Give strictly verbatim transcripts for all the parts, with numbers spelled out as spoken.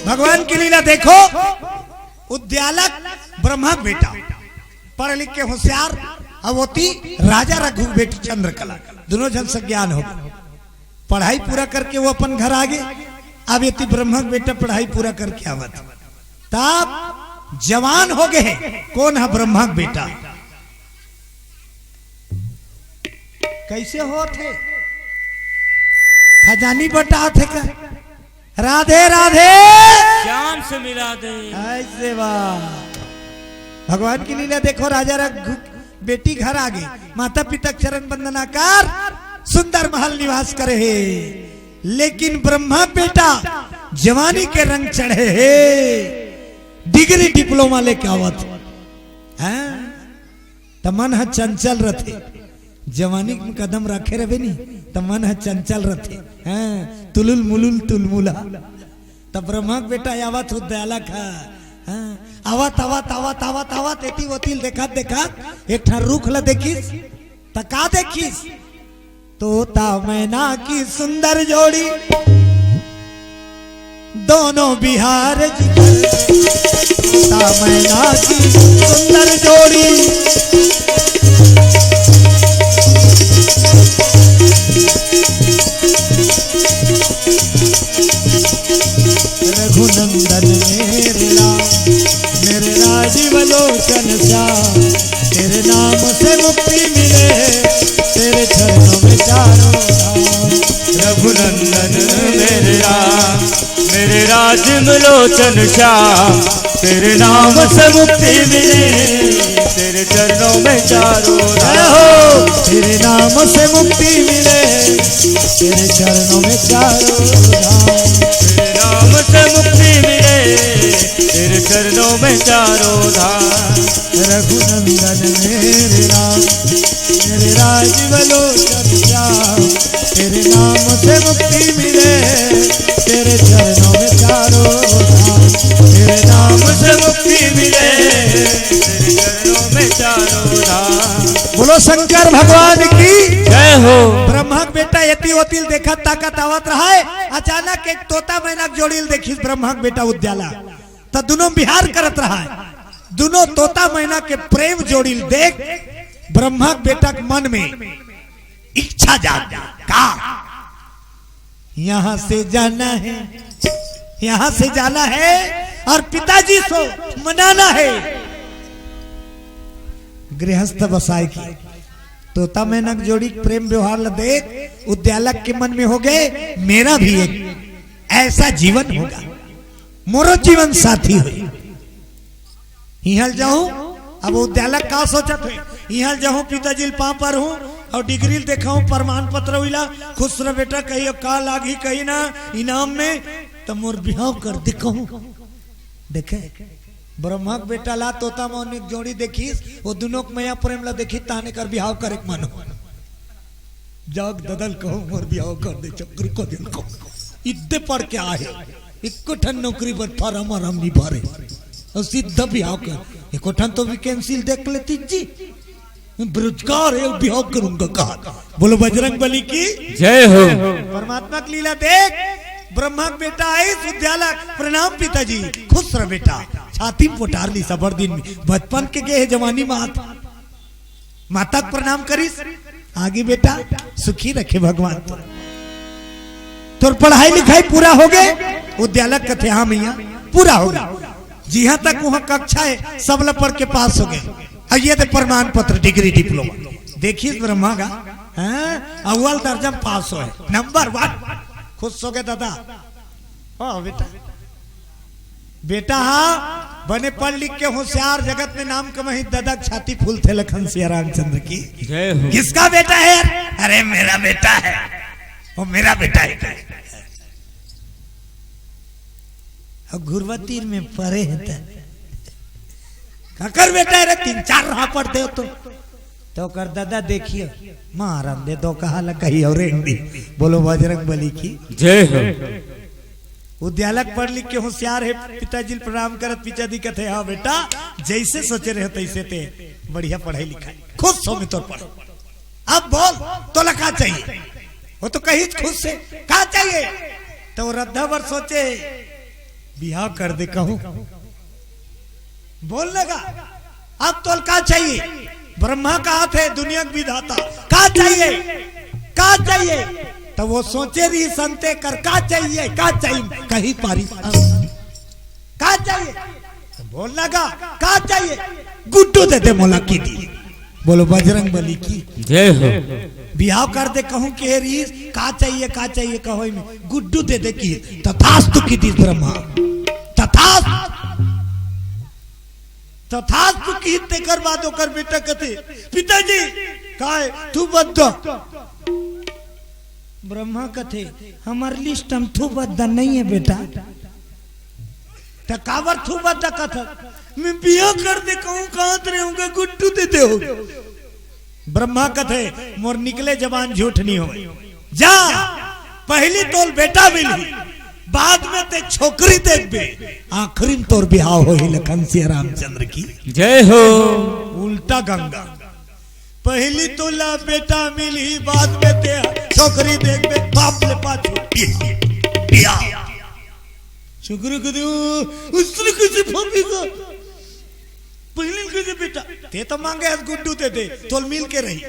भगवान की लीला देखो। उद्यालक ब्रह्मा के बेटा, पढ़ लिख के होशियार, अउ ओती राजा रघु के बेटी चंद्रकला, दुनों झन सज्ञान हो गे। पढ़ाई पूरा करके वो अपन घर आ गे। अब एती ब्रह्मा के बेटा पढ़ाई पूरा करके आवत, तब जवान हो गे हे। कोन ह? ब्रह्मा के बेटा। कइसे होत हे? खजानी बटात हे का? राधे राधे। चांद से मिला दे। अइसे वाह। भगवान की लीला देखो, राजा रघु बेटी घर आ गे, माता पिता के चरण वंदना कर, सुंदर महल निवास करे हे। लेकिन ब्रह्मा बेटा जवानी के रंग चढ़े हे, डिग्री डिप्लोमा लेके आवत हे। हाँ? त मन ह चंचल रथे। जवानी म कदम रखे रहे नी, त मन ह चंचल रथे। हाँ, तुलुल मुलुल तुलमुला। त ब्रह्मा के बेटा आवत उद्यालक ह। हाँ, आवत, आवत, आवत, आवत, आवत, एती ओती ल देखत, देखत एक ठन रूख ल देखिस। त का देखिस? तोता मैना की सुंदर जोड़ी, दोनों बिहार जिकर। तोता मैना की सुंदर जोड़ी। रघुनंदन मेरे राम, मेरे राजीव लोचन श्याम, तेरे नाम से मुक्ति मिले, तेरे चरणों में चारों धाम। रघुनंदन मेरे राम, मेरे राजीव लोचन श्याम, तेरे नाम से मुक्ति मिले, तेरे चरणों में चारों धाम। तेरे नाम से मुक्ति मिले, तेरे चरणों में चारों धाम। तेरे नाम से मुक्ति मिले, तेरे चरणों में चारों धाम। रघुनंदन मेरे राम, मेरे राजीव लोचन श्याम, तेरे नाम से मुक्ति मिले, तेरे चरणों में चारों धाम। तेरे नाम से मुक्ति मिले, तेरे चरणों में चारों धाम। बोलो शंकर भगवान की जय हो। ब्रह्मा के बेटा एती ओती ल देखत ताकत आवत रहा हे, अचानक एक तोता मैना के जोड़ी ल देखिस ब्रह्मा के बेटा उद्यालक। त दुनों बिहार करत रहा हे। दुनों तोता मैना के प्रेम जोड़ी ल देख ब्रह्मा के बेटा के मन में इच्छा जाग गे। का? यहाँ से जाना है, यहाँ से जाना है और पिताजी को मनाना है। गृहस्थ बसाए के तोता मैना के जोड़ी के प्रेम व्यवहार ल देख उद्यालक के मन में हो गे, मेरा भी एक ऐसा जीवन होगा, मोरो जीवन साथी होही। इहाँ ल जाहूं, अब उद्यालक का सोचत हे, इहाँ ल जाहूं, पिताजी ल पांव परहूं अउ डिग्री ल देखाहूं, प्रमाण पत्र उइला, खुश रह बेटा, कहियो का लागही कही ना इनाम में, त मोर बिहाव कर दे कहूं। देखे, ब्रह्मा के बेटा ला तोता मैना के जोड़ी देखिस, ओ दुनों के मया प्रेम ला देखिस, ताहने कर बिहाव करे के मन हो। जाके ददा ल कहूं, मोर बिहाव कर दे, चक्कर को दिल को। इद्दे पढ़ के आए हे, एको ठन नौकरी बर फारम आराम नहीं भरे। अउ सीधा बिहाव कर, एको ठन तो vacancy ल देख लेती जी। बेरोजगार हे, बिहाव करूंगा कहा। बोलो बजरंग बली की जय हो। परमात्मा के लीला देख, ब्रह्मा के बेटा आइस उद्यालक, प्रणाम पिताजी, खुश रह बेटा। छाती में पोटार लिस, बड़ दिन में, बचपन के गे हे जवानी में आत। माता के प्रणाम करिस, आगे बेटा, सुखी रखे भगवान तोर। तोर पढ़ाई लिखाई पूरा हो गे? उद्यालक कथे, हाँ मैया, पूरा हो गे। जिहां तक उहां कक्षा हे, सब ला पढ़ के पास हो गे। अउ ये दे प्रमाण पत्र, डिग्री, डिप्लोमा। देखिस ब्रह्मा गा, हाँ, अव्वल दर्जा में पास होय, नंबर वन। खुश हो गे ददा। हाँ बेटा, बेटा हा बने पढ़ लिख के होशियार, जगत में नाम कमाही, ददा के छाती फूलथे। लखन सिया रामचंद्र की जय हो। किसका बेटा है? अरे मेरा बेटा है, वो मेरा बेटा है। अउ घुरवा तीर में परे हे त काकर बेटा हे रे, तीन चार रहा पढ़ते हो तो। त ओकर ददा देखियो, मारन दे दो कहा ला कही अउ रेंग दी। बोलो बजरंग बली की जय हो। उद्यालक पढ़ लिख के होशियार हे, पिताजी ल प्रणाम करत पिताजी कथे, हाँ बेटा, जइसे सोचे रहे तइसे ते बढ़िया पढ़ाई लिखाई, खुश हो मैं तोर पढ़। अब बोल, तोला का चाहिए? वो तो कहिस खुश हे, का चाहिए? त वो रद्धा बर सोचे, बिहाव कर दे कहूं। बोल लगा, अब तोल का चाहिए? ब्रह्मा कहा थे दुनिया के विधाता, का चाहिए? का चाहिए? तो वो सोचे रही संते कर, का चाहिए, का चाहिए? कही पारी, का चाहिए? तो बोल लगा, का चाहिए? गुड्डू दे दे मोला की दी। बोलो बजरंग बली की। जय हो। बिहाव कर दे कहूं के रीस, का चाहिए, का चाहिए कहो में, गुड्डू दे दे की, तथास्तु की दीस ब्रह्मा। तथास्तु। तथास्तु की तेकर बाद ओकर बेटा कथे, पिताजी, काय तू बद दो। ब्रह्मा कथे, हमार लिस्ट हम थू बद नहीं है बेटा। त काबर थू बद कथा? मैं बिया कर दे कहूं, कहत रहूंगा, गुड्डू दे दे हो। ब्रह्मा कथे, मोर निकले जबान झूठ नहीं हो। जा, पहली तोल बेटा मिलही, बाद में ते छोकरी देखबे, आखिरी में तोर बिहाव होही। लखन सिया रामचंद्र की जय हो। उल्टा गंगा, पहली तोला बेटा मिलही, बाद में ते छोकरी देखबे, बाप ले पाछू बिहाव, बिहाव। छोकरी को दे, उसने कैसे भाभी का? पहले कैसे बेटा? ते तो मांगे हस गुड्डू ते दे, तोल मिल के रही।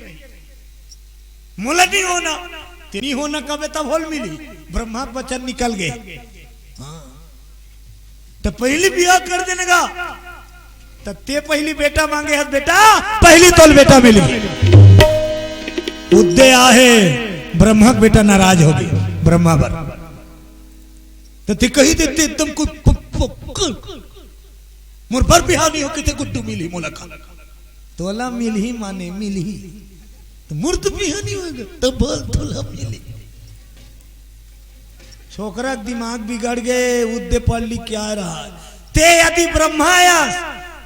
मोला नहीं होना, ते नहीं होना कबे तब होल मिली। ब्रह्मा के वचन निकल गए। हाँ। तो पहली बियाह कर देने का, तो ते पहली बेटा मांगे हस बेटा, पहली तोल बेटा मिली। उद्दे आहे, ब्रह्मा के बेटा नाराज हो गए, ब्रह्मा बर। त ते कही देते एकदम कोई प-, प-, क-, मोर बर बिहाव नहीं हो, किते गुड्डू मिली मोला का। तोला मिलही माने मिलही। त मोर तो बिहाव नहीं होगा, त बोल तोला मिली। छोकरा के दिमाग बिगड़ गए, उद्दे पढ़ ली क्या रहा। ते यदि ब्रह्मा आयस,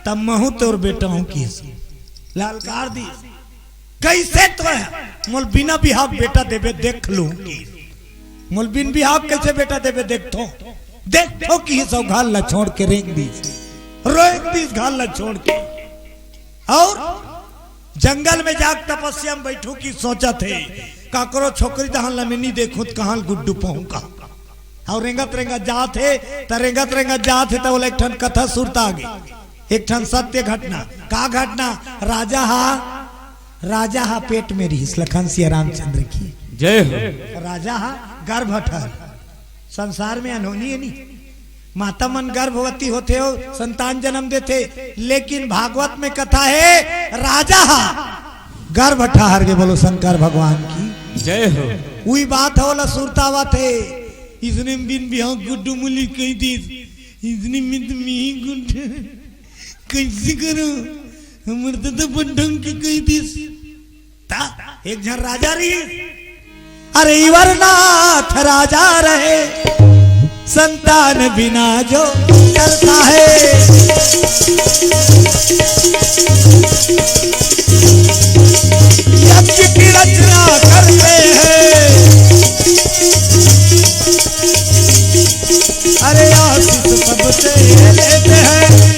तब महू तोर बेटा हूं किस। ललकार दी। कैसे तो है? मोल बिना बिहाव बेटा देबे देख लूं। मोल बिन बिहाव कैसे बेटा देबे देखथो? देखथो कि सब घर ला छोड़ के रेंग दीस, रेंग दीस घर ला छोड़ के। और जंगल में जाके तपस्या में बैठू की सोचत हे, काकरो छोकरी दहन ला मैं नहीं देखूं त कहां गुड्डू पाहूं का। और रेंगत रेंगत जात हे, त रेंगत रेंगत जात हे, त ओला एक ठन कथा सुरता आ गे। एक ठन सत्य घटना। का घटना? राजा हा, राजा हा पेट में रहिस, लखन सिया रामचंद्र की। जय हो। राजा हा गर्भ ठहर। संसार में अनहोनी हे नी, माता मन गर्भवती होथे हो, संतान जन्म देथे, लेकिन भागवत में कथा हे, राजा हा गर्भ ठहर गे। बोलो शंकर भगवान की जय हो। उही बात हे, ओला सुरता आवत हे। इसने बिन बिहाव गुड्डू मिली कही दीस, इसने मित मी गुड्डू कैसे करो? हमर तो, तो अपन ढंग के कही दीस। ता एक झन राजा रहिस, अरे इवरनाथ राजा रहे, संतान बिना जो चलता है। यज्ञ की रचना करते हैं, अरे आशीष सबसे लेते हैं।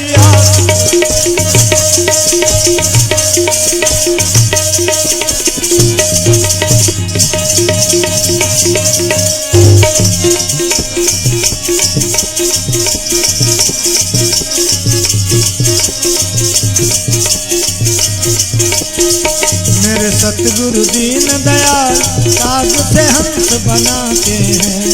मेरे सतगुरु दीन दयाल, काग से हंस बनाते हैं।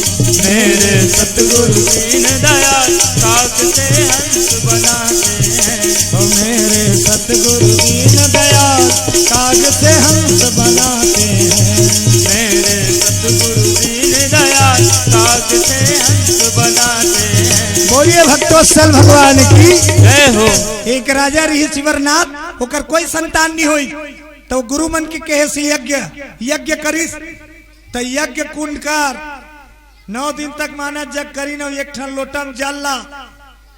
मेरे सतगुरु दीन दयाल, काग से हंस बनाते हैं। ओ मेरे सतगुरु दीन दयाल, काग से हंस बनाते हैं। मेरे सतगुरु दीन दयाल, काग से हंस बनाते हैं। बोलिए भक्तवत्सल भगवान की जय हो। एक राजा रहिस इवरनाथ, ओकर कोई संतान नहीं होई, त गुरु मन के कहे से यज्ञ, यज्ञ करिस, त यज्ञ कुंड कर नौ दिन तक माना जग करिन, अउ एक ठन लोटा म जल ला,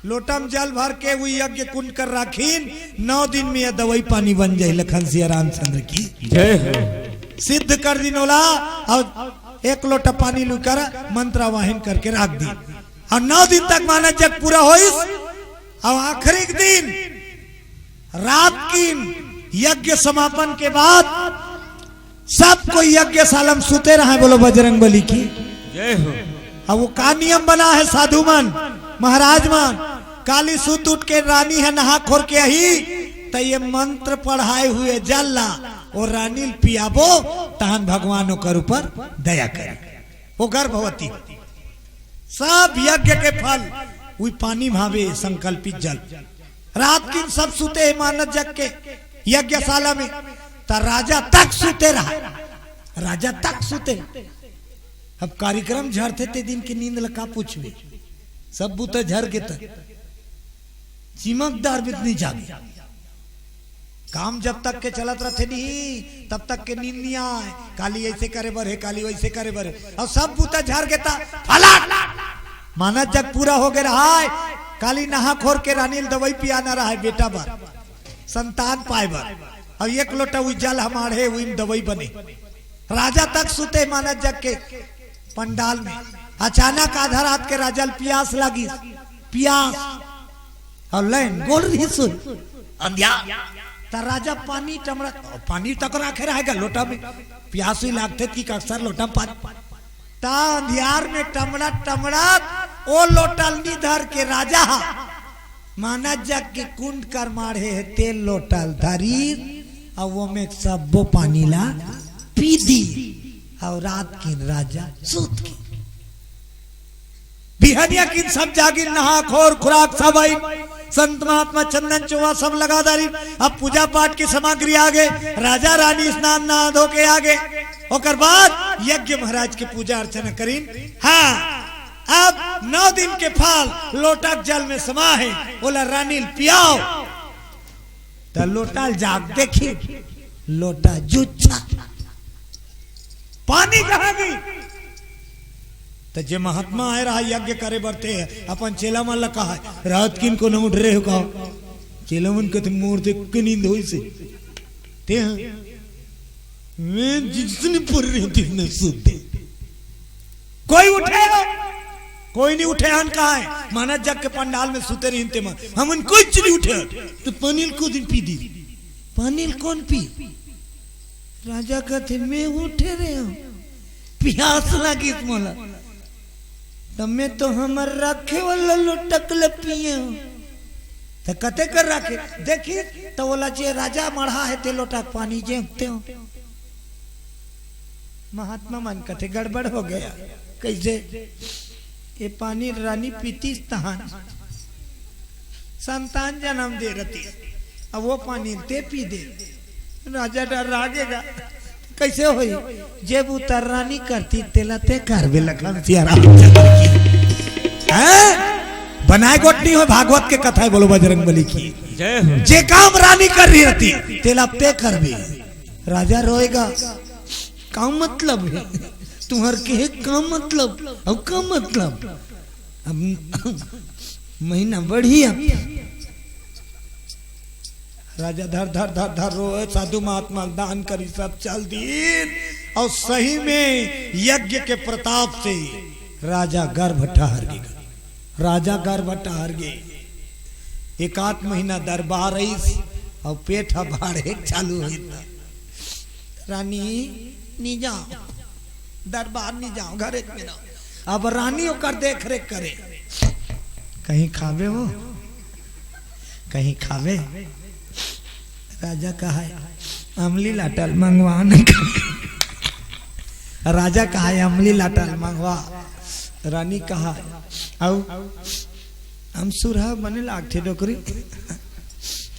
लोटा म जल भर के वो यज्ञ कुंड कर राखिन। नौ दिन में ये दवाई पानी बन जाए। लखन सिया रामचंद्र की जय हो। सिद्ध कर दिन ओला, अउ एक लोटा पानी लुकर मंत्र आवाहन करके राख दी, अउ नौ दिन तक माना जग पूरा होइस। अउ आखिरी के दिन रात की यज्ञ समापन के बाद सब कोई यज्ञशाला में सुते रहे। बोलो बजरंग बली की जय हो। अब वो का नियम बना है साधु मन, महाराज मन, काली सुत उठ के रानी ह नहा खोर के आही, त ये मंत्र पढ़ाए हुए जल ला ओ रानी ल पियाबो, तहन भगवान ओकर ऊपर दया करे, ओ गर्भवती। सब यज्ञ के फल उही पानी म हावे, संकल्पित जल। रात किन सब सुते हे मानस जग के यज्ञशाला में, त राजा तक सुते रहा, राजा तक सुते। अब कार्यक्रम झरथे ते दिन के नींद ल का पूछबे, सब बूता झर गे त चिमकदार भी नहीं जागे। काम जब तक के चलत रथे नहीं, तब तक के नींद नहीं आए, काली ऐसे करे बर हे, काली वैसे करे बर हे, अउ सब बूता झर गे त फलाट। मानस जग पूरा हो गे रहा है, काली नहा खोर के रानी ल दवाई पियाना रहा है बेटा बर, संतान पाए बर, अउ एक लोटा उही जल ह माढ़े, उही म दवाई बने। राजा तक सुते मानस जग के पंडाल में। अचानक आधा रात के राजा ल पियास लागिस, पियास। अउ लाइन गोल रहिस होही, अंधियार। त राजा पानी टमड़ा, पानी तक राखे रहेगा लोटा में, पियास ही लागथे कि अक्सर लोटा में पानी। त अंधियार में टमड़त टमड़त ओ लोटा ल नी धर के राजा ह मानस जग के कुंड कर माढ़े हे, ते लोटा ल धरिस, अउ ओमे सब्बो पानी ला पी दिस, अउ रात किन राजा सूत गे। बिहनिया किन सब जागिन, नहा खोर खुराक सब आइन, संत महात्मा चंदन चोवा सब लगा डारिन। अब पूजा पाठ की सामग्री आगे, राजा रानी स्नान नहा धो के आगे, ओकर बाद यज्ञ महाराज की पूजा अर्चना करिन। हाँ, अब नौ दिन के फल लोटा के जल में समा हे, ओला रानी ल पियाओ। त लोटा ल जाग देखिस, लोटा जुच्छा, पानी कहाँ गे? त जे महात्मा आए रहा यज्ञ करे बर, ते अपन चेला मन ल कहा, रात किन कोनो उठ रहे हो का? चेला मन कथे, मोर देख के नींद होइस हे। ते ह मैं जिसने पढ़ रही थी न सुनते। कोई उठे? कोई नहीं उठे हन, कहा है? मानस जग के पंडाल में सुते रहिन ते मन। हमन कोई च नहीं उठे हन। त पानी ल कोन दिन पी दिस? पानी ल कोन पी? राजा कथे, मैं उठे रहे हूँ, पियास लागिस मोला। त मैं तो हमर रखे वाला लोटक ल पिए हूँ। त कते कर रखे? देखिस, त ओला जे राजा मढ़ा हे, ते लोटा के पानी जेंकते हो। महात्मा मन कथे, गड़बड़ हो गया। कैसे? ये पानी रानी पीतिस तहान संतान जन्म दे रतिस, अब वो पानी ते पी दे। राजा डर्रा गेगा, कैसे होही? जे बूता रानी करतिस, तेला ते करबे, लखन सिया राम चंद्र की। हैं? बनाए गोठ नहीं हो, भागवत के कथा है, बोलो बजरंग बली की। जय हो। जे काम रानी कर रही रहती, तेला ते करबे। राजा रोएगा, का मतलब हे? तुँहर कहे का मतलब? अउ का मतलब? अब महीना बढ़िया। राजा धर धर धर धर रोए, साधु महात्मा दान करिस, सब चल दिस। अउ सही में यज्ञ के प्रताप से राजा गर्भ ठहर गे। राजा गर्भ ठहर गे। एक आध महीना दरबार रहिस, अउ पेट ह बाढ़े चालू होइस। रानी, नी जाओ, दरबार नी जाओ, घरे में रहो। अब रानी ओकर देख रेख करे। कहीं खाबे वो, कहीं खाबे। राजा कहा है, अमली लाटा ल मंगवा न। राजा कहा है, अमली लाटा ल मंगवा। रानी कहा है, अउ अमसुरहा बने लागथे डोकरी।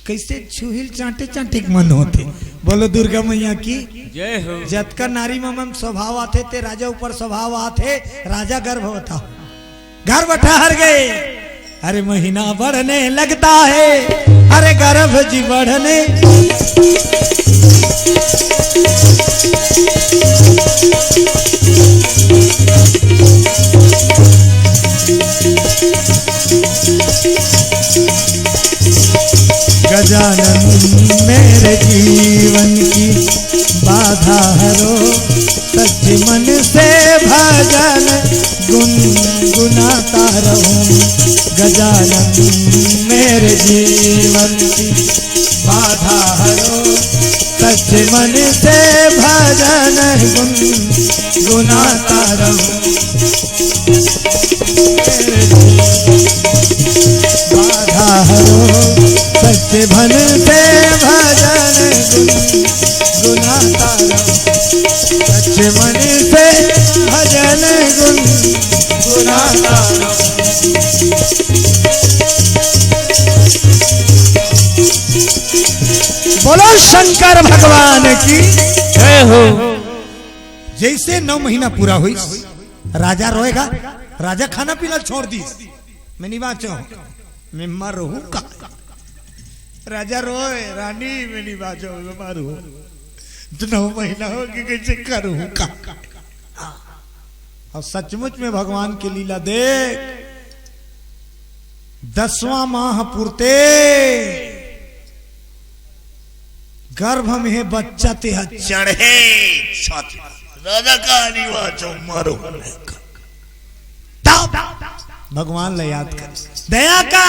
कैसे छुहिल चांटे चांटे के मन होथे। बोलो दुर्गा मैया की। जय हो। जतका नारी मन म स्वभाव आथे, ते राजा ऊपर स्वभाव आथे। राजा गर्भ होता, गर्भ ठहर गे। अरे महीना बढ़ने लगता है, अरे गर्भ जी बढ़ने। गजानन मेरे जीवन की बाधा हरो, सच मन से भजन गुनगुनाता रहूं। गजानन मेरे जीवन की बाधा हरो, सच मन से भजन गुनगुनाता रहूं। मेरे जीवन सच्चे मन से भजन गुन गुनाता रहूं, सच्चे मन से भजन गुन गुनाता रहूं। बोलो शंकर भगवान की। जय हो। जैसे नौ महीना पूरा होइस, राजा रोएगा, राजा खाना पीना छोड़ दिस, मैं नहीं बाँचो, मैं मरूँ का। राजा रोए, रानी, मैं नहीं बाँचो, मैं मरूँ। तो नौ महीना हो गए, कैसे करूँ का? और सचमुच में भगवान की लीला देख, दसवां माह पुरते गर्भ में हे बच्चा ते ह चढ़े छत। राजा कहानी वाचो मरो। तब भगवान ला याद कर, दया का,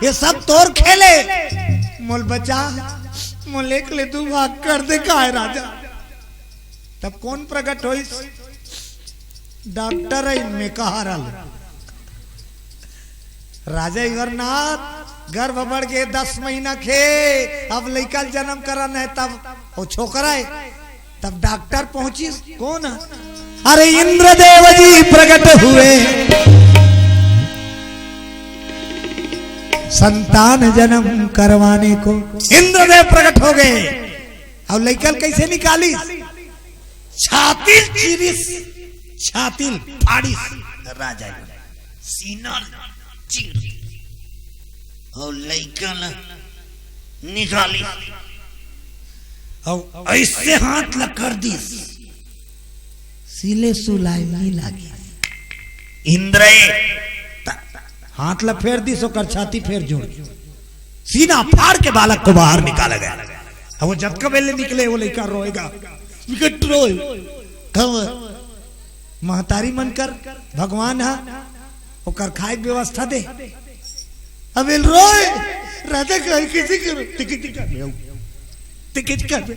ये सब तोर खेले। मोल बचा, मोल एक ले दू भाग कर दे, काय राजा। तब कौन प्रकट होइस? डॉक्टर है इनमें कहा रहल। राजा इवरनाथ, गर्भ बढ़ के दस महीना खे, अब लइका ल जन्म करन है, तब वो छोकरा है, तब डॉक्टर पहुंचिस। कौन? अरे इंद्रदेव जी प्रकट हुए संतान जन्म करवाने को। इंद्रदेव प्रकट हो गए। अब लइका ल कैसे निकालिस? छाती ल चीरिस, छाती ल फाड़िस राजा, सीना ल चीर, अउ लइका ल निकालिस, अउ ऐसे हाथ ल कर दिस, सिले सुलाई नइ लागिस। इंद्र ए, त-, हाथ ल फेर दिस, ओकर छाती फेर जोड़ दिस। सीना फाड़ के बालक को बाहर निकाला गया। अब वो जतका बेले निकले, वो लइका रोएगा, विकट रोए। कब महतारी मन कर भगवान ह ओकर खाए के व्यवस्था दे। अब एल रोए, राजा कहे, "किसी करो, टिकट कर ले, टिकट कर ले।"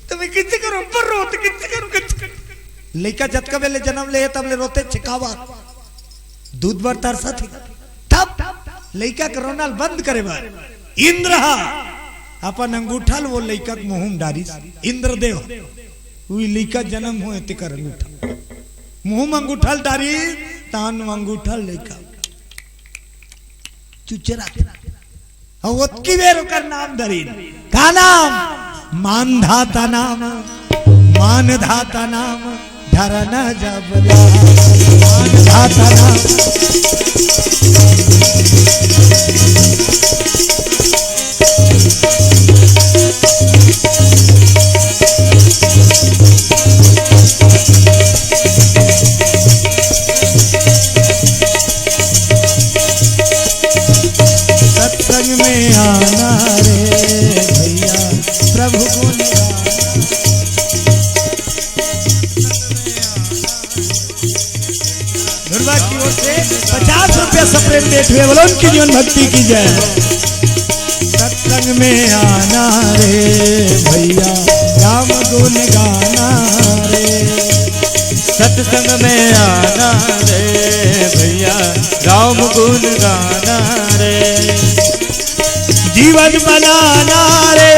तो मैं किसी करो, ऊपर रो, तो किसी करो, किसी करो। लइका जतका बेले जन्म ले, तब ले रोते छिकावा। दूध बर तरसत हे। तब लइका के रोना ल बंद करे बर इंद्र ह अपन अंगूठा ल वो लइका के मुंह म डारिस। इंद्रदेव, उही लइका जन्म होए तेकर अंगूठा, मुंह म अंगूठा ल डारिस, तान अंगूठा ल लइका चुचरा। अउ ओतकी बेर ओकर नाम धरिन। का नाम? मानधाता नाम, मानधाता नाम, धरन जब ला, मानधाता नाम। सत्संग में आना रे भैया, प्रभु गुण गाना। ध्रुवा की ओर से पचास रुपया सप्रेम भेंट हुए, बोलो उनकी जीवन भक्ति की जय। सत्संग में आना रे भैया, राम गुण गाना रे। सत्संग में आना रे भैया, राम गुण गाना रे। जीवन बनाना रे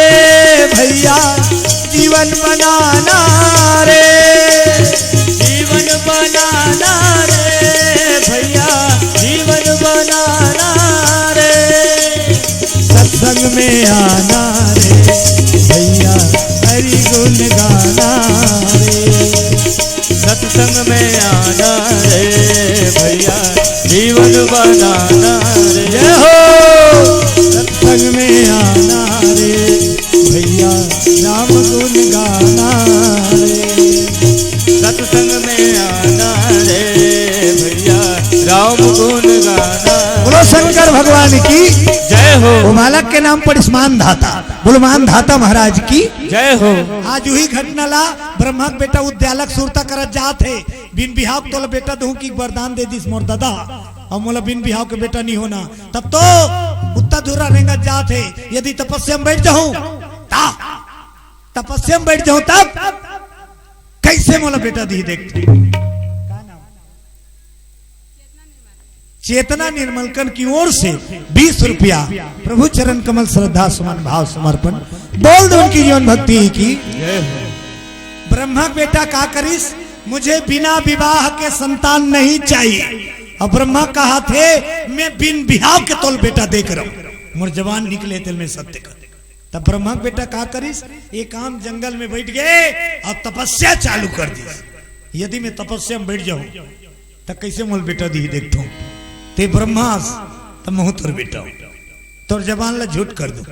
भैया, जीवन बनाना रे। जीवन बनाना रे भैया, जीवन बनाना रे। सत्संग में आना रे भैया, हरि गुण गाना रे। सत्संग में आना रे भैया, जीवन बनाना रे। जय हो। सत्संग में आना रे भैया, राम गुण गाना रे। सत्संग में आना रे भैया, राम गुण गाना। बोलो शंकर भगवान की। जय हो। वो बालक के नाम पर स्मान धाता, बोलो मान धाता महाराज की। जय हो। आज उही घटना ला ब्रह्मा के बेटा उद्यालक सुरता करत जात हे, बिन बिहाव के तोला बेटा दूं कि वरदान दे दिस मोर दादा, अउ मोला बिन बिहाव के बेटा नहीं होना। तब तो उत्ता धुर्रा रेंगत जात हे, यदि तपस्या में बैठ जाहूं, ता तपस्या में बैठ जाहूं, तब कैसे मोला बेटा दी देख। चेतना निर्मलकन की ओर से बीस रुपया प्रभु चरण कमल श्रद्धा सुमन भाव समर्पण। बोल दो उनकी जीवन भक्ति की। ब्रह्मा के बेटा का करिस, मुझे बिना विवाह के संतान नहीं चाहिए। अब ब्रह्मा कहा थे, मैं बिन बिहाव के तोल बेटा देख रहा हूं, मोर जवान निकले तेल में सत्य कर। तब ब्रह्मा के बेटा का करिस, एक आम जंगल में बैठ गए और तपस्या चालू कर दी। यदि मैं तपस्या में बैठ जाऊं, त कैसे मोल बेटा दी देखो। ते ब्रह्मास, त महू तोर बेटा हो। तोर जबान ला झूठ कर दो,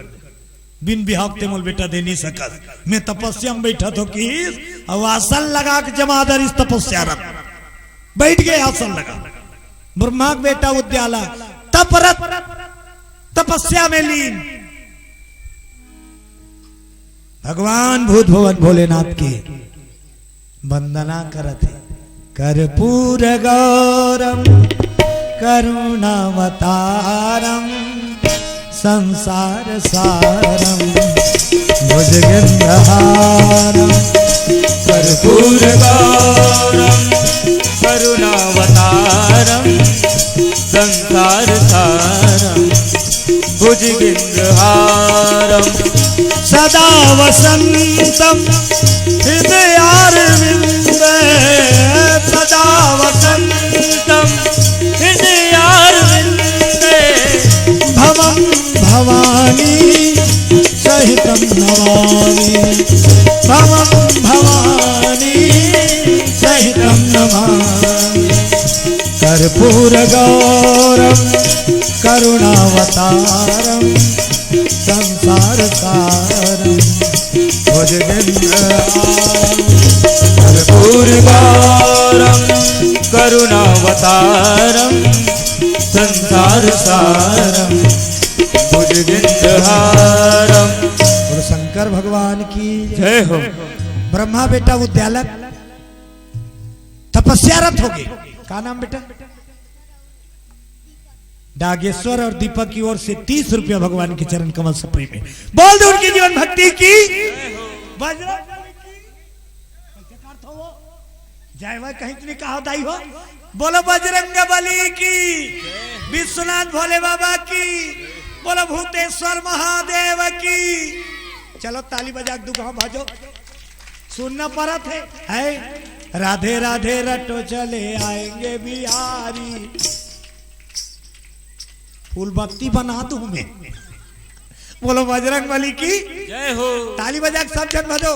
बिन बिहाव ते मोल बेटा दे नहीं सकत। मैं तपस्या में बैठा थो किस, और आसन लगा के जमादर इस तपस्या रत बैठ गए आसन लगा। ब्रह्मा के बेटा उद्याला तपरत तपस्या में लीन। भगवान भूत भवन भोलेनाथ के वंदना करत हे। कर्पूर गौरम करुणावतारम संसार सारम भुजगेंद्रहारम। कर्पूर गौरम करुणावतारम संसार सारम भुजगेंद्रहारम। सदा वसंतम हृदयारविंदे, सदा वसंतम हृदयारविंदे। भवम भवानी सहितं नमामि, भवं भवानी सहितं नमामि। कर्पूर गौरम करुणावतारम संसार सारम भुजगेंद्रहारम। कर्पूर गौरम करुणावतारम संसार सारम भुजगेंद्रहारम। बोलो शंकर भगवान की जय हो। ब्रह्मा बेटा उद्यालक तपस्यारत हो गए। का नाम बेटा? डागेश्वर और दीपक की ओर से तीस रुपया भगवान के चरण कमल से प्रेम है। बोल दो उनकी जीवन भक्ति की। बजरंग बली की। कैसे करत हो वो? जय भाई कहीं तो नहीं कहा दाई हो। बोलो बजरंग बली की, विश्वनाथ भोले बाबा की, बोलो भूतेश्वर महादेव की। चलो ताली बजा के दू गाँव भजो। सुनना पड़त है, है? राधे राधे रटो चले आएंगे बिहारी। फूल बत्ती बना दूं मैं। बोलो बजरंग बली की जय हो। ताली बजा के सब जन भजो।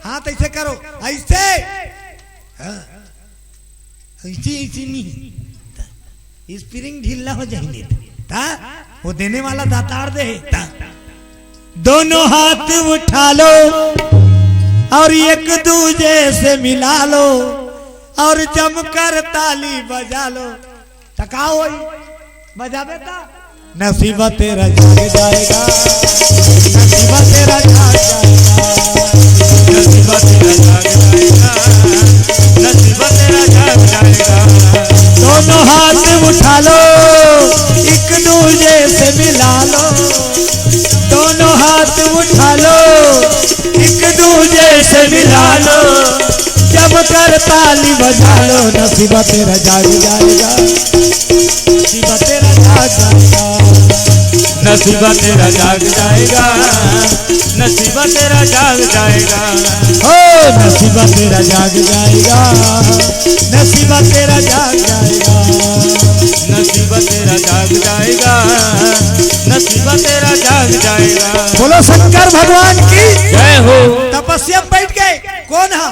हाथ ऐसे करो, ऐसे। हाँ। ऐसे, ऐसे नहीं। स्प्रिंग ढीला हो जाए नहीं ता, वो देने वाला दातार दे ता। दोनों हाथ उठा लो और एक दूजे से मिला लो और जमकर ताली बजा लो। त का होई? बजाबे त नसीब तेरा जाग जाएगा, नसीब तेरा जाग जाएगा, नसीब तेरा जाग जाएगा, नसीब तेरा जाग जाएगा। दोनों हाथ उठा लो, एक दूजे से मिला लो, दोनों हाथ उठा लो, एक दूजे से मिला लो, जमकर ताली बजा लो, नसीब तेरा जाग जाएगा, नसीब तेरा जाग जाएगा, नसीब तेरा जाग जाएगा, नसीब तेरा जाग जाएगा। हो नसीब तेरा जाग जाएगा, नसीब तेरा जाग जाएगा, नसीब तेरा जाग जाएगा, नसीब तेरा जाग जाएगा। बोलो शंकर भगवान की जय हो। तपस्या में बैठ गए। कौन हा?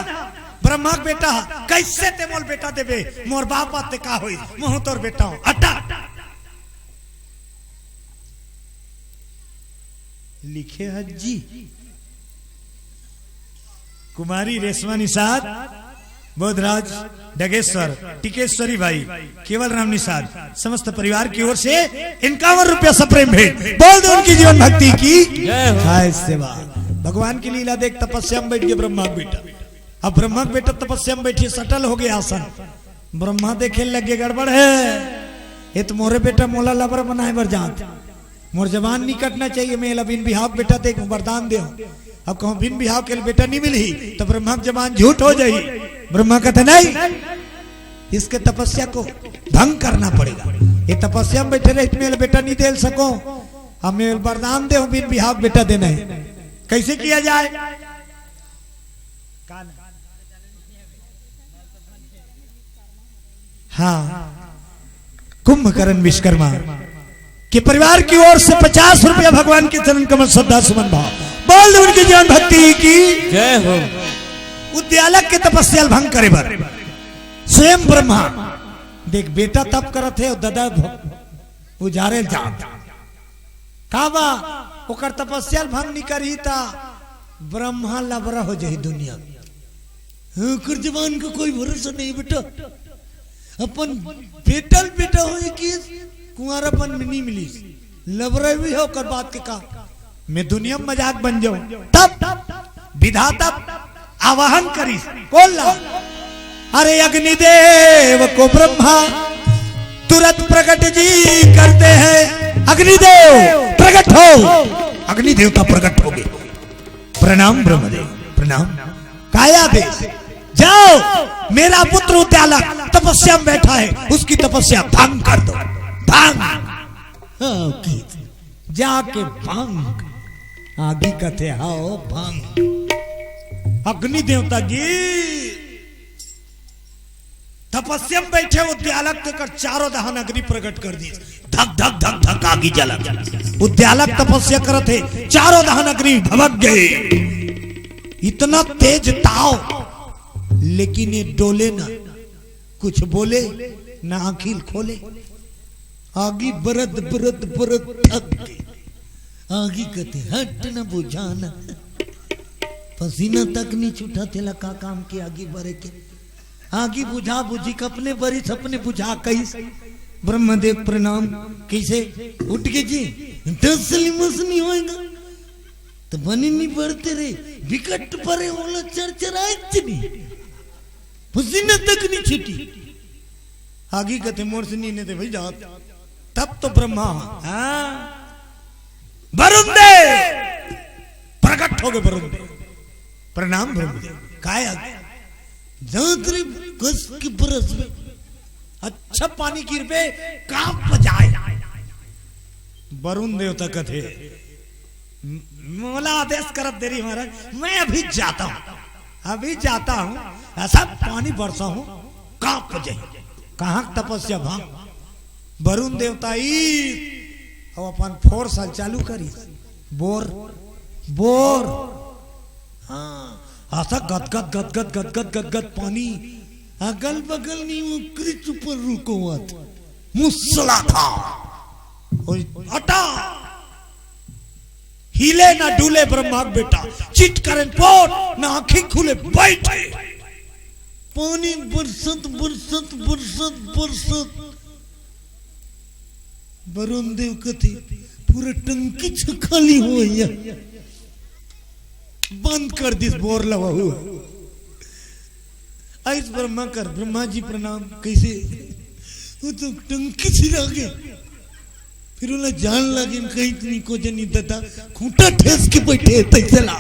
ब्रह्मा के बेटा हा। कैसे ते मोल बेटा देबे? मोर बाप आते का होई? महू तोर बेटा हो। अटा। लिखे हज्जी। कुमारी रेशमा निषाद, बोधराज डगेश्वर, टिकेश्वरी भाई, केवल राम निषाद, समस्त परिवार की ओर से इक्यावन रुपया सप्रेम भेंट। बोल दो उनकी जीवन भक्ति की जय हो। हाय सेवा। भगवान की लीला देख, तपस्या में बैठ गए ब्रह्मा के बेटा। अब ब्रह्मा के बेटा तपस्या में बैठे, सटल हो गए आसन। ब्रह्मा देखे लगे, गड़बड़ है, ये तो मोरे बेटा मोला लबर बनाए बर जात, मोर जबान नहीं कटना चाहिए, मैं एला बिन बिहाव बेटा दे वरदान दे। अब कहूँ बिन बिहाव के बेटा नहीं मिलही, तो ब्रह्मा के जबान झूठ हो जाही। ब्रह्मा कहते, नहीं, इसके तपस्या को भंग करना पड़ेगा। ये तपस्या में बैठे रहित में बेटा नहीं दे सको, हमें वरदान दे, बिन बिहाव बेटा देना है। कैसे किया जाए? हाँ, कुंभकर्ण विश्वकर्मा के परिवार की ओर से पचास रुपया भगवान के चरण कमल श्रद्धा सुमन भाव। बोल दे उनकी जीवन भक्ति की। जय हो। उद्यालक के तपस्या भंग करे बर स्वयं ब्रह्मा, देख बेटा तप करत है और दादा भ-, उजारे जात। का बा, ओकर तपस्या भंग नहीं करी ता ब्रह्मा लबरा हो जाही दुनिया में। ओकर जवान का कोई भरोसा नहीं बेटा। अपन बेटल बेटा होए कि कुंवारापन में नहीं मिली। लबरा भी है ओकर बात के का। मैं दुनिया में मजाक बन जाऊं। तब विधाता आवाहन करिस, बोल ला, अरे अग्निदेव को ब्रह्मा तुरंत प्रकट जी करते हैं। अग्निदेव प्रकट हो। अग्नि देवता प्रकट हो गए। प्रणाम ब्रह्मदेव, प्रणाम। काय आदेश? जाओ, मेरा पुत्र उद्यालक तपस्या में बैठा है, उसकी तपस्या भंग कर दो। भंग। हाँ, की जाके भंग। आगी कथे हाओ भंग। अग्नि देवता की तपस्या में बैठे उद्यालक तेकर चारों दहन अग्नि प्रकट कर दी। धक धक धक धक आगी जलत। उद्यालक तपस्या करत है, चारों दहन अग्नि भभक गए। इतना तेज ताव, लेकिन ये डोले ना, कुछ बोले ना, आँखी खोले। आगी बरत बरत बरत थक गई। आगी कथे हट न बुझाना। पसीना तक नहीं छूटा, तेला का काम के आगी बरे के। आगी बुझा बुझी के अपने बरिस अपने बुझा कहिस। ब्रह्मदेव प्रणाम। कैसे उठ के जी, दस लिमस नहीं होएगा तो बनी नहीं बढ़ते रे, विकट परे ओला चरचराए नहीं। पसीना तक नहीं छूटी। आगी कथे मोर से नहीं ने भाई जात। तब तो ब्रह्मा, हाँ, वरुण देव प्रकट हो गए। वरुण देव, प्रणाम वरुण देव। काय आगे? जात रे कस की बरस में अच्छा पानी गिरबे, कांप जाए। वरुण देवता कथे, "म-, मोला आदेश करत देरी महाराज, मैं अभी जाता हूँ, अभी जाता हूँ, ऐसा पानी बरसा हूँ, कांप जाए।" कहाँ तपस्या भंग? वरुण देवता ई अब अपन फोर्स चालू करी, बोर बोर, हाँ, ऐसा गदगद गदगद गदगद गदगद पानी, अगल बगल नहीं, वो क्रिच ऊपर रुको मत, मूसलाधार। ओए, हटा, हिले ना डुले ब्रह्मा के बेटा, चित करें पोट ना आँखी खुले बैठे। पानी बरसत बरसत बरसत बरसत वरुण देव कथे, "पूरा टंकी छ खाली हो भैया, बंद कर दिस बोर लवा हुआ।" आइस ब्रह्मा कर, "ब्रह्मा जी प्रणाम।" "कैसे?" "वो तो टंकी छिरा गए।" फिर उन्हें जान लगे, "कहीं तो नहीं को जनी दादा, खूंटा ठेस के बैठे तैसे ला।"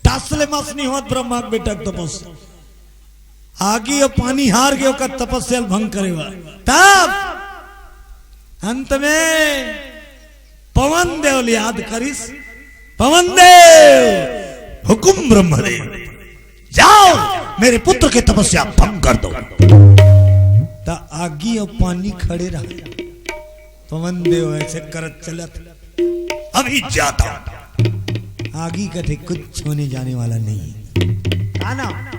दस ले मस नहीं होत ब्रह्मा के बेटा के तपस्या। आगी और पानी हार गए ओकर तपस्या भंग करे बर। तब अंत में पवन देव ले याद करिस, "पवन देव, हुकुम ब्रह्मदेव, जाओ मेरे पुत्र के तपस्या भंग कर दो।" त आगी और पानी खड़े रहे। पवन देव ऐसे करत चलत, "अभी जाता हूं।" आगी कथे, "कुछ होने जाने वाला नहीं है।" का नाम?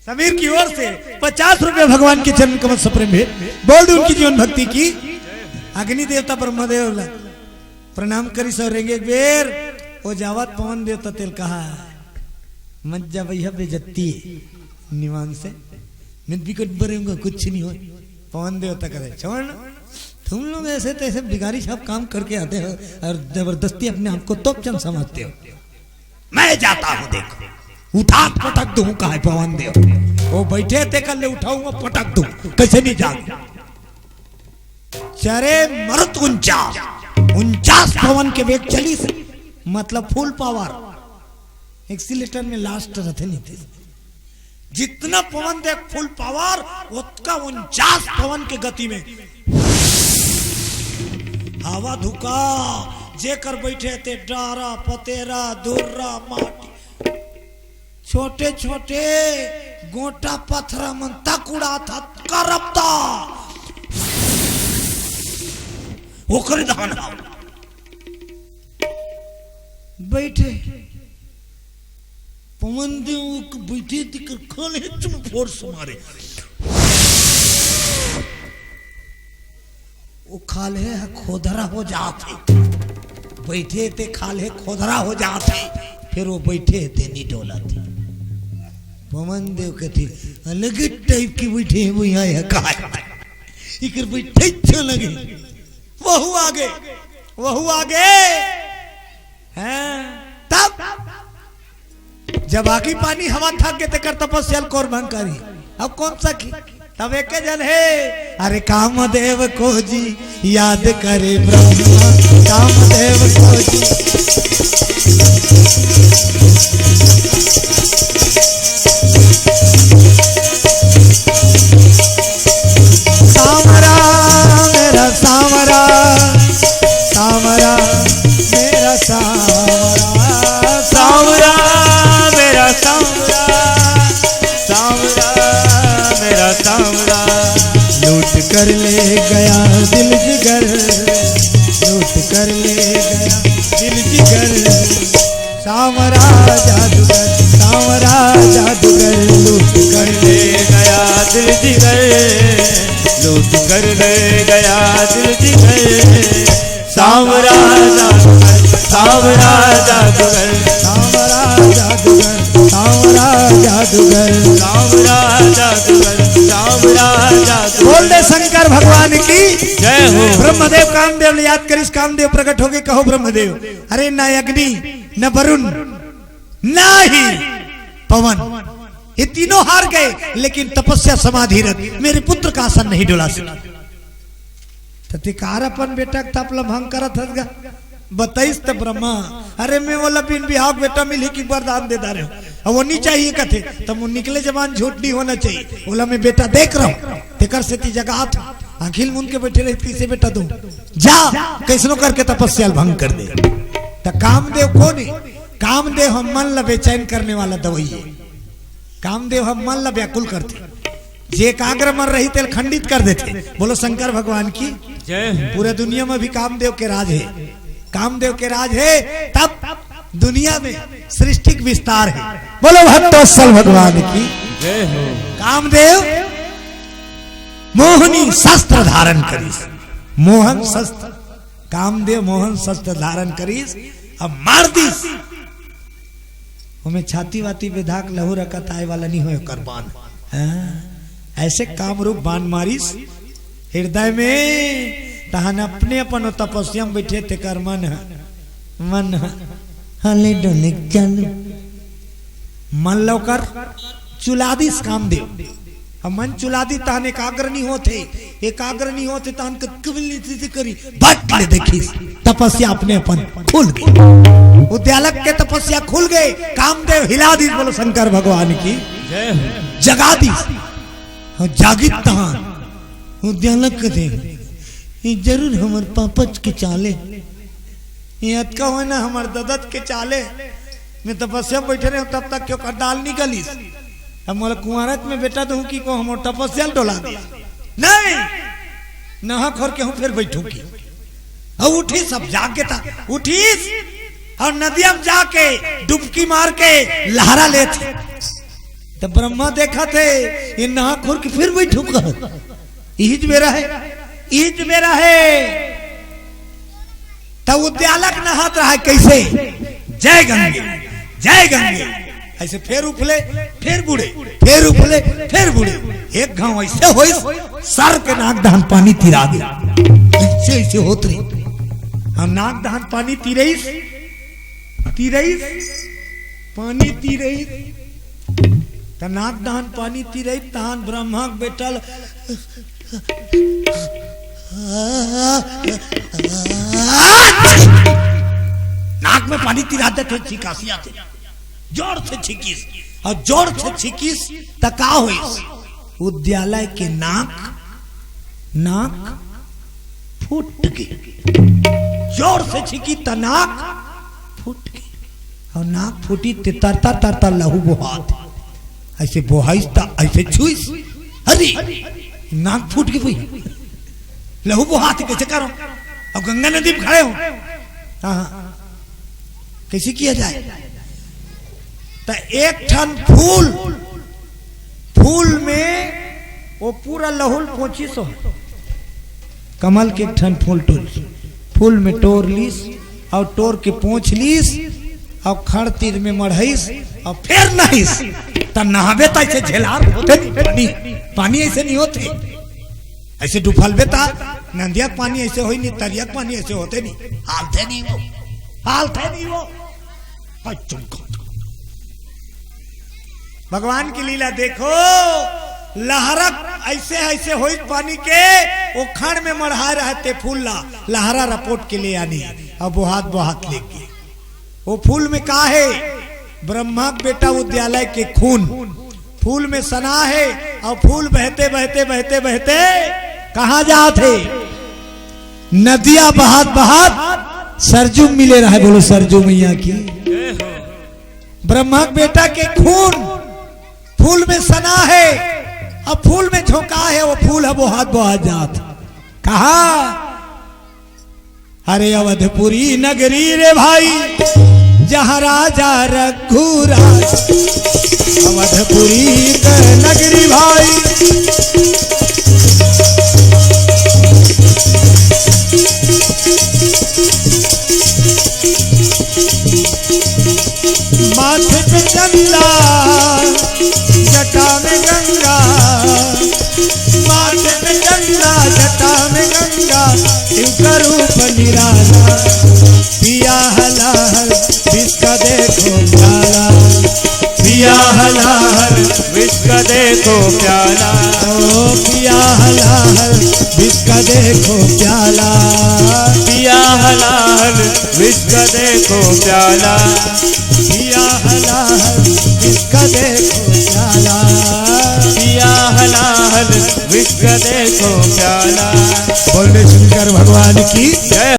समीर की ओर से पचास रुपए भगवान के चरण कमल से प्रेम भेंट। बोल दे उनकी जीवन भक्ति की। अग्नि देवता ब्रह्मदेव ला प्रणाम करिस और रेंगे एक बेर। ओ जावत पवन देवता तेल कहा, "मत जा भैया, बेइज्जती है।" निवान से, "मैं भी कुछ बरेंगा, कुछ नहीं हो।" पवन देवता करे, "छोड़ ना, तुम लोग ऐसे तैसे भिखारी साहब काम करके आते हो और जबरदस्ती अपने आप को तोपचंद समझते हो। मैं जाता हूं, देखो, उठा के पटक दूं।" कहा है पवन देव, "वो बैठे थे, कल ले उठाऊंगा, पटक दूं, कैसे नहीं जाऊं?" चरे मरुत उनचास, उनचास पवन के वेग चलिस, मतलब फुल पावर, एक्सीलेटर में लास्ट रहते नहीं थे। जितना पवन देव के full power, ओतका उनचास पवन के गति में हवा धुका, जेकर बइठे ते डारा, पतेरा, धुर्रा, माटी, छोटे छोटे गोटा पथरा मन तक उड़ात हत करपता। ओकरे धान हा। बइठे पवन देव के बइठे तेकर खाल्हे चुम force मारे। वो खाल्हे ह खोदरा हो जात हे। बइठे ते खाल्हे खोदरा हो जात हे, फेर वो बइठे ते नी डोलत हे। पवन देव कथे, "अलगे type के बइठे हे, वो यहाँ है का है?" इकर बइठे अच्छा लगे। वहू आगे, वहू आगे। हैं? तब जब आगी पानी हवा थक गे, तेकर तपस्या ल कोन भंग करी? अब कोन सखी? तब एके झन हे, अरे कामदेव को जी याद करे ब्रह्मा, कामदेव को जी। सांवरा मेरा सांवरा, सांवरा मेरा सांवरा, सांवरा मेरा सांवरा, सांवरा मेरा सांवरा। लूट कर ले गया दिल जिगर, लूट कर ले गया दिल जिगर। सांवरा जादूगर, सांवरा जादूगर, लूट कर ले गया दिल जिगर, लूट कर ले गया दिल जिगर। सांवरा जादूगर, सांवरा जादूगर, सांवरा जादूगर, सांवरा जादूगर, सांवरा जादूगर, सांवरा जादूगर। बोल दे शंकर भगवान की जय हो। ब्रह्मदेव कामदेव ल याद करिस, कामदेव प्रकट होगे, कहो ब्रह्मदेव, अरे ना अग्नि, न वरुण, ना ही पवन, ये तीनों हार गए, लेकिन तपस्या समाधि रत मेरे पुत्र का आसन नहीं डुला सकी। त ते कार अपन बेटा के तप ल भंग करत हस गा? बताइस त ब्रह्मा, अरे मैं ओला बिन बिहाव के बेटा मिलही कि वरदान दे डारे हंव, अब वो नी चाहिए कथे, त वो निकले जबान झूठ नहीं होना चाहिए, ओला मैं बेटा देख रहा हूँ, तेकर सेती जगात हंव। आँखी ल मूंद के बइठे रहिस, कइसे बेटा दूं? जा, कइसनो करके तपस्या ल भंग कर दे। त कामदेव कोन हे? कामदेव ह मन ल बेचैन करने वाला दवाई हे। कामदेव ह मन ल व्याकुल करथे, जे एकाग्र मन रही तेल खंडित कर देथे। बोलो शंकर भगवान की जय। पूरा दुनिया में भी कामदेव के राज हे, कामदेव के राज हे, तब दुनिया में सृष्टि के विस्तार हे। बोलो भक्तवत्सल भगवान की जय हो। कामदेव मोहनी शस्त्र धारण करिस, मोहन शस्त्र, कामदेव मोहन शस्त्र धारण करिस, अब मार दिस। ओमे छाती वाती बेधा के लहू रकत आए वाला नहीं होय ओकर बाण। हाँ, ऐसे कामरूप बाण मारिस हृदय में, तहन अपने अपन ओ तपस्या में बइठे तेकर मन ह, मन ह, हले डोले चालू। मन ल ओकर चुला दिस कामदेव। अब मन चुला दिस तहन एकाग्र नहीं होथे, एकाग्र नहीं होथे तहन क-, कबीर नीति से करी, बट ले देखिस, तपस्या अपने अपन खुल गे। उद्यालक के तपस्या खुल गे, कामदेव हिला दिस, बोलो शंकर भगवान की। जय हो। जगा दिस। हाँ, जागित तहान। उद्यालक कथे, "ये जरूर हमर पापच के चाले। ये अतका होय ना, हमर ददत के चाले। मैं तपस्या में बइठे रहेंव, तब तक के ओकर दाल निकलिस। अब मोला कुंवारत में बेटा दूं कि को हमर तपस्या ल डोला दे? नहीं, नहा खोर के हूँ, फेर बइठूं कि।" अउ उठिस, अब जाग गे त उठिस, अउ नदिया में जाके डुबकी मार के लहरा लेथे। त ब्रह्मा देखथे, ये नहा खोर के फेर बइठूं कहत। इहीच बेरा हे, इहीच बेरा हे। त उद्यालक नहात रहय कइसे? जय गंगे, जय गंगे। अइसे फेर उफले, फेर बूड़े, फेर उफले, फेर बूड़े। एक घांव अइसे होइस, सर के नाक डहन पानी तिरा गे। अइसे, अइसे होत रहिस। अउ नाक डहन पानी तिरइस, तिरइस, पानी तिरइस। त नाक डहन पानी तिरइस, तहान ब्रह्मा के बेटा ल नाक में पानी तिरा देथे, छिकासी आथे, जोर से छिकिस। अउ जोर से छींकिस त का होइस? उद्यालय के नाक, नाक फूट गे। जोर से छींकिस त नाक फूट गे। अउ नाक फूटिस ते तरतर तरतर लहू बोहात। अइसे बोहाइस त अइसे छुइस, अरे नाक फूट गे भई, लहू बोहात हे, कइसे करंव? अउ गंगा नदी म खड़े हों। हाँ, हाँ। कइसे किया जाय? त एक ठन फूल, फूल में ओ पूरा लहू ल पोंछिस ओ, कमल के एक ठन फूल टोर, फूल में टोर लिस अउ टोर के पोंछ लिस अउ खंड़ तीर में मढ़ाइस अउ फेर नहाइस। त नहाबे त अइसे झेलार होथे नहीं पानी, पानी अइसे नहीं होथे। अइसे डुफलबे त नदिया के पानी अइसे होही नहीं, तरिया के पानी अइसे होथे नहीं, हालथे नहीं ओ, हालथे नहीं ओ। हाय चमका। भगवान की लीला देखो, लहरा अइसे अइसे होइस पानी के, ओ खंड़ में मढ़ाय रहय ते फूल ला, लहरा रपोट के ले आनिस अउ बोहात बोहात लेगे। ओ फूल में का हे? ब्रह्मा के बेटा उद्यालय के खून फूल में सना हे, अउ फूल बहते बहते बहते बहते कहाँ जात हे? नदिया बहात बहात सरजू म मिले रहय। बोलो सरजू मैया की। ब्रह्मा के बेटा के खून फूल में सना हे, अउ फूल में झोंका हे, ओ फूल ह बोहात बोहात जात। कहाँ? अरे अवधपुरी नगरी रे भाई, जहाँ राजा रघुराज। अवधपुरी नगरी भाई, माथे पे चंदा, जटा में गंगा, माथे पे चंदा, जटा में गंगा, शिव का रूप निराला। पिया हलाहल, विष का देखो प्याला। पिया हलाहल, विष का देखो प्याला। ओ पिया हलाहल, विष का देखो प्याला। पिया हलाहल, विष का देखो प्याला। पिया हलाहल, विष का देखो प्याला। पिया हलाहल, विष का देखो प्याला। बोल रे शंकर भगवान की जय।